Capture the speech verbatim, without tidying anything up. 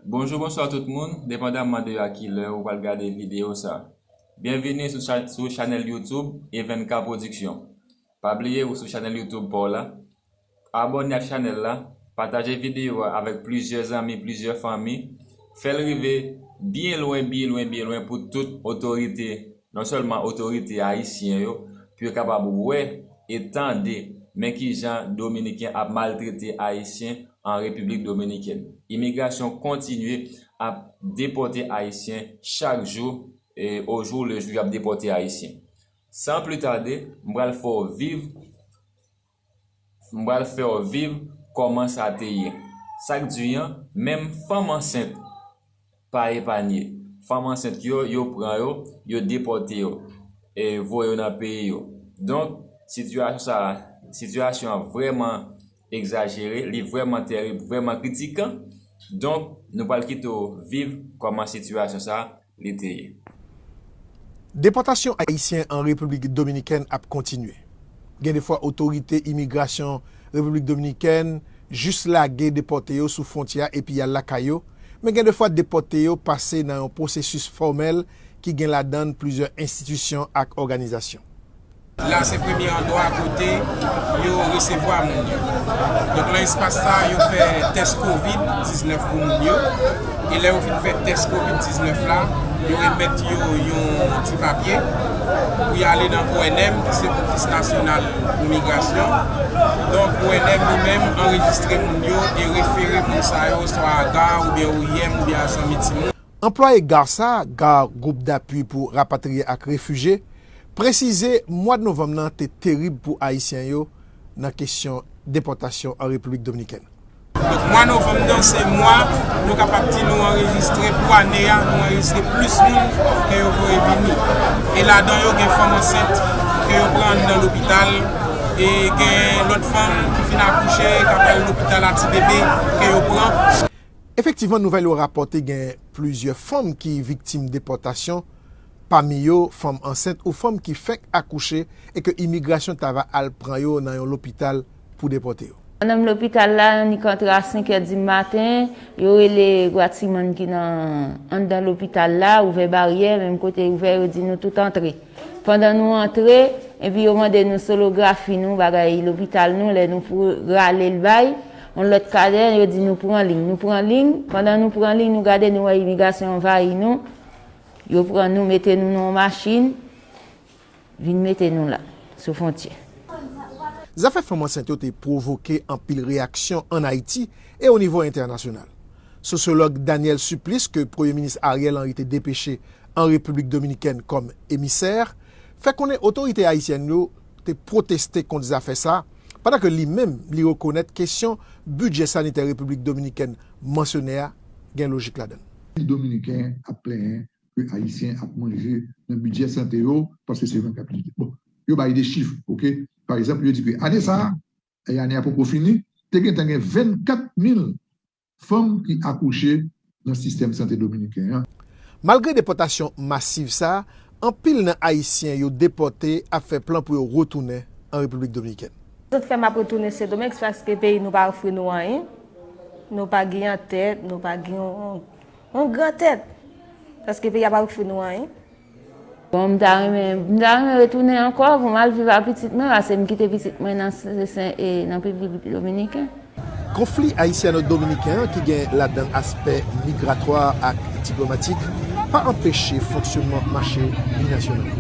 Bonjou, bonswa tout moun, depandamman de a ki lè ou pral gade videyo sa. Byenvini sou cha-, sou chanèl YouTube E Vennka Production. Pa bliye ou sou chanèl YouTube pa w la, abòne ak chanèl la, pataje videyo a avèk plizyè zanmi, plizyè fanmi, fè l rive byen lwen, byen lwen, byen lwen pou tout otorite, non sèlman otorite ayisyen yo, pou yo kapab wè e tande men kijan Dominiken ap maltrete Ayisyen an Repiblik Dominikèn. Imigrasyon kontinye ap depòte Ayisyen chak jou, e au jour le jour, y ap depòte Ayisyen. San pli tade, m pral fè w viv, m pral fè w viv kòman sa te ye. Sa k di an, menm fanm ansent pa epanye. Fanm ansent yo, yo pran yo, yo depòte yo, e voye yo nan peyi yo. Donk, sitiyasyon sa, sitiyasyon an vrèman egzajere, li vrèman tèrib, vrèman kritikan. Donk, nou pral kite w viv kòman sitiyasyon sa li te ye. Depòtasyon Ayisyen an Repiblik Dominikèn ap kontinye. Gen de fwa otorite imigrasyon Repiblik Dominikèn jis lage depòte yo sou fwontyè a epi y al lakay yo, men gen de fwa depòte yo pase nan yon pwosesis fòmèl ki gen ladan l plizyè enstitisyon ak òganizasyon. La se premye andwa kote yo resevwa moun yo. Donk, nan espas sa a, yo fè tès kovid diznèf pou moun yo. E lè yo fin fè tès kovid diznèf la, yo remèt yo yon ti papye pou y ale nan O N M, ki se Ofis Nasyonal Migrasyon. Donk, O N M li menm anrejistre moun yo e refere moun sa yo swa a GARR oubyen O I M oubyen a Zanmi Timoun. Anplwaye GARR sa, GARR, Gwoup Dapui pou Rapatriye ak Refijye, presize mwa novanm nan te terib pou Ayisyen yo nan kesyon depòtasyon an Repiblik Dominikèn. Donk, mwa novanm nan se mwa, nou kapab di, nou anrejistre pou ane a, nou anrejistre plis moun ke yo voye vini. E ladan yo, gen fanm ansent ke yo pran anndan lopital, e gen lòt fanm ki fin akouche, k ap al lopital a ti bebe ke yo pran. Efektivman, nouvèl yo rapòte gen plizyè fanm ki viktim depòtasyon, pami yo fanm ansent ou fanm ki fèk akouche e ke imigrasyon ta va al pran yo nan yon lopital pou depòte yo. Nan lopital la, annik antre a senk è di maten, yo rele gwatimòn ki nan anndan lopital la, ouvè baryè, menm kote ouvè, yo di nou tout antre. Pandan nou antre, epi yo mande nou sonografi nou, bagay lopital nou, lè nou pou rale l bay, yon lòt kadè, yo di nou pran liy. Nou pran liy, pandan nou pran liy, nou gade, nou wè imigrasyon anvayi nou. Yo pran nou, mete nou nan yon machin, vin mete nou la, sou fwontyè. Zafè fanm ansent yo te pwovoke anpil reyaksyon ann Ayiti e o nivo entènasyonal. Sosyològ Daniel Supplice, ke Premye Minis Ariel Henry te depeche an Repiblik Dominikèn kòm emisè, fè konnen otorite ayisyèn yo te pwoteste kont zafè sa, pandan ke li menm, li rekonèt kesyon bidjè sanitè Repiblik Dominikèn mansyone a gen lojik ladan l. Dominiken ap plenyen ke Ayisyen ap manje nan bidjè sante yo, paske se yo menm k ap peye. Bon, yo bay de chif, oke? Pa egzanp, yo di ke ane sa a, e ane a poko fini, te gentan gen vennkat mil fanm ki akouche nan sistèm sante dominiken an. Malgre depòtasyon masiv sa a, anpil nan Ayisyen yo depòte ap fè plan pou yo retounen an Repiblik Dominikèn. Sa k fè m ap retounen Sendomeng, se paske peyi nou pa ofri nou anyen. Nou pa gen yon tèt, nou pa gen yon, yon gran tèt. Paske peyi a pa ofri nou anyen. Bon, m ta renmen, m ta renmen retounen ankò pou m al viv ak pitit mwen, paske m kite pitit mwen nan, Sen, e, nan Repiblik Dominiken. Konfli ayisyano-dominiken an, ki gen ladan l aspè migratwa ak diplomatik, pa anpeche fonksyònman mache binasyonal.